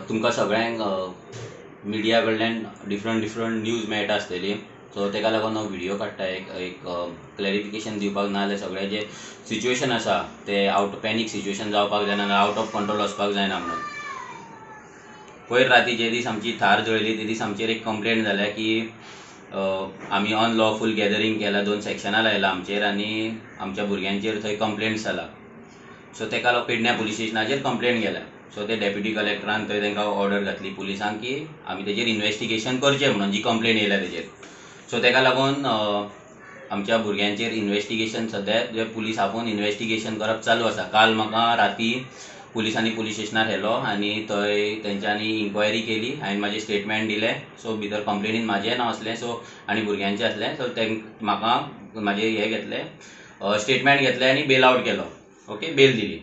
तुमकां सगळ्यांक मिडिया कडल्यान डिफरंट डिफरंट न्यूज मेळटा आसतली. सो ताका लागून हांव व्हिडियो काडटा, एक एक क्लॅरिफिकेशन दिवपाक, नाजाल्यार सगळें जें सिच्युएशन आसा तें आवट पॅनीक सिच्युएशन जावपाक जायना, आवट ऑफ कंट्रोल वचपाक जायना म्हणून. पयर राती जे दीस आमची थार जळयली ते दीस आमचेर एक कंप्लेन जाल्या की आमी अनलॉफूल गॅदरींग केलां, 2 सेक्शनां लायलां आमचेर आनी आमच्या भुरग्यांचेर थंय कंप्लेंट जाला. सो ताका लागून पेडण्या पुलीस स्टेशनाचेर कंप्लेन गेल्या. सो ते डेप्युटी कलेक्टरान थंय तांकां ऑर्डर घातली पुलिसांक की आमी तेजेर इन्वेस्टिगेशन करचें म्हणून, जी कंप्लेन येयल्या तेजेर. सो ताका लागून आमच्या भुरग्यांचेर इन्वेस्टिगेशन सद्या जे पुलीस आपोवन इन्वेस्टिगेशन करप चालू आसा. काल म्हाका राती पुलिसांनी पुलीस स्टेशनार व्हेलो आनी थंय तेंच्यांनी इन्क्वायरी केली, हांवें म्हाजें स्टेटमेंट दिलें. सो भितर कंप्लेनीन म्हाजें नांव आसलें, सो आनी भुरग्यांचें आसलें. सो तें म्हाका म्हाजें हें घेतलें, स्टेटमेंट घेतलें आनी बेल आवट केलो. ओके, बेल दिली.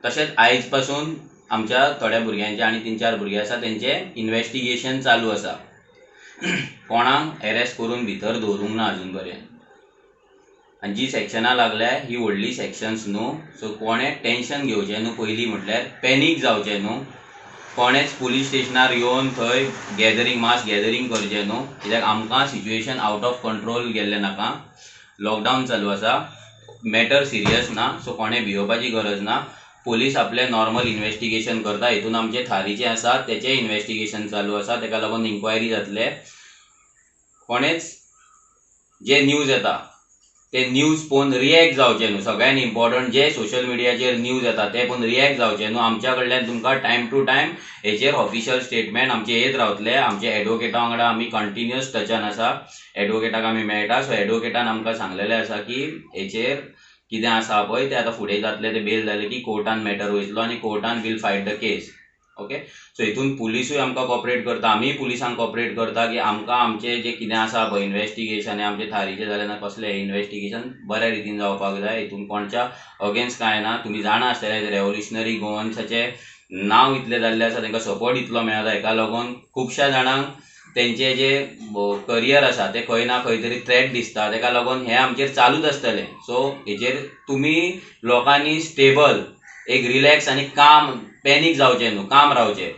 तशेंच आयज पासून आमच्या थोड्या भुरग्यांचे आनी 3-4 भुरगे आसा तेंचें इन्वेस्टिगेशन चालू आसा. कोणाक एरेस्ट करून भितर दवरूंक ना अजून पर्यंत. आनी जी सेक्शनां लागल्या ही व्हडली सेक्शन्स न्हू, सो कोणें टेंशन घेवचें न्हू, पयलीं म्हटल्यार पॅनीक जावचें न्हू, कोणेंच पुलीस स्टेशनार येवन थंय गॅदरींग मास गॅदरींग करचें न्हू, कित्याक आमकां सिच्युएशन आवट ऑफ कंट्रोल गेल्लें नाका. लॉकडावन चालू आसा, मॅटर सिरियस ना, सो कोणें भियोवपाची गरज ना. पुलीस आपलें नॉर्मल इन्वेस्टिगेशन करता, हितून आमचे थारीचें आसा तेचें इन्वेस्टिगेशन चालू आसा, ताका लागून इन्क्वायरी जातले. कोणेंच जे न्यूज येता ते न्यूज पळोवन रिएक्ट जावचें न्हू. सगळ्यान इम्पॉर्टंट जे सोशल मिडियाचेर न्यूज येता ते पळोवन रिएक्ट जावचें न्हू. आमच्या कडल्यान तुमकां टायम टू टायम हेचेर ऑफिशियल स्टेटमेंट आमचे येत रावतले. आमचे एडवोकेटा वांगडा आमी कंटिन्युअस टचान आसा, एडवोकेटाक आमी मेळटा. सो एडवोकेटान आमकां सांगलेलें आसा की हेचेर कितें आसा पळय तें आतां फुडें जातलें, तें बेल जालें की कोर्टान मॅटर वयतलो आनी कोर्टान will fight the case. Okay, so हितून पुलिसूय आमकां कॉपरेट करता, आमीय पुलिसांक कॉपरेट करता की आमकां आमचें जें कितें आसा पळय इन्वेस्टिगेशन आमचें थारीचें जालें ना कसलें इन्वेस्टिगेशन बऱ्या रितीन जावपाक जाय. हितून कोणच्या अगेन्स्ट कांय ना. तुमी जाणा आसतले रेवोल्युशनरी गोवन्साचें नांव इतलें जाल्लें आसा, तांकां सपोर्ट इतलो मेळटा, हेका लागून खुबश्या जाणांक तेंचें जें करियर आसा तें खंय ना खंय तरी थ्रेट दिसता, ताका लागून हें आमचेर चालूच आसतलें. सो हेचेर तुमी लोकांनी स्टेबल एक रिलॅक्स आनी काम, पॅनीक जावचें न्हू, काम रावचें.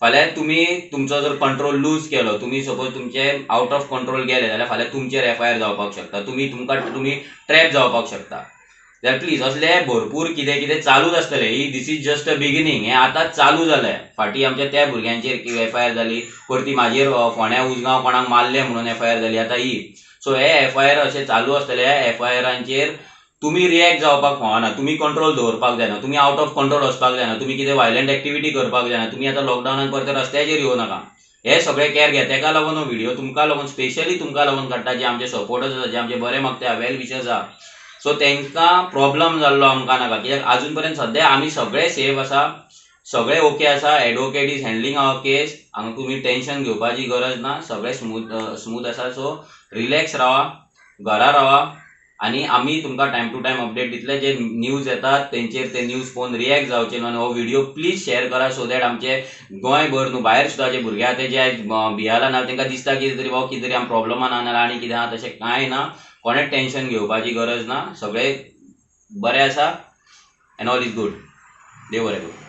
फाल्यां तुमी तुमचो जर कंट्रोल लूज केलो, तुमी सपोज तुमचे आवट ऑफ कंट्रोल गेले जाल्यार फाल्यां तुमचेर एफ I R जावपाक शकता, तुमी ट्रॅप जावपाक शकता. जाल्यार प्लीज असले भरपूर कितें कितें चालूच आसतलें. ही this is just a beginning, हें आतां चालू जालें. फाटीं आमच्या त्या भुरग्यांचेर एफ I R जाली, परती म्हाजेर फोंड्या उजगांव कोणाक मारलें म्हणून एफ I R जाली, आतां ही. सो हे एफ I R अशें चालू आसतले. ह्या एफ I आरांचेर तुमी रिएक्ट जावपाक फावना, तुमी कंट्रोल दवरपाक जायना, तुमी आवट ऑफ कंट्रोल वचपाक जायना, तुमी कितें वायलंट एक्टिविटी करपाक जायना, तुमी आतां लॉकडावनान परते रस्त्याचेर येवं नाका. हे सगळे कॅर घेता. तेका लागून हो व्हिडियो तुमकां लागून, स्पेशली तुमकां लागून काडटा, जे आमचे सपोर्टर्स आसा, जे आमचे बरे मागता, वेल विशर्स आसा. सो तांकां प्रॉब्लम जाल्लो आमकां नाका, कित्याक आजून पर्यंत सद्या आमी सगळे सेफ आसा, सगळे ओके आसा. Advocate is handling our case, हांगा तुमी टेंशन घेवपाची गरज ना, सगळे स्मूथ आसा. सो रिलॅक्स रावा, घरा रावा आनी आमी तुमकां टायम टू टायम अपडेट दितले. जे न्यूज येतात तेंचेर ते न्यूज पळोवन रिएक्ट जावचे न्हू. आनी हो व्हिडियो प्लीज शेअर करा, सो that आमचे गोंयभर न्हू भायर सुद्दां जे भुरगे आसा ते जे आयज भियाला ना, तांकां दिसता कितें तरी बाबा कितें तरी आम प्रॉब्लमान आहा नाल्यार आनी कितें आहा, तशें कांय ना. कोणें टेंशन घेवपाची गरज ना, सगळें बरें आसा एंड ऑल is good. देव बरें करूं.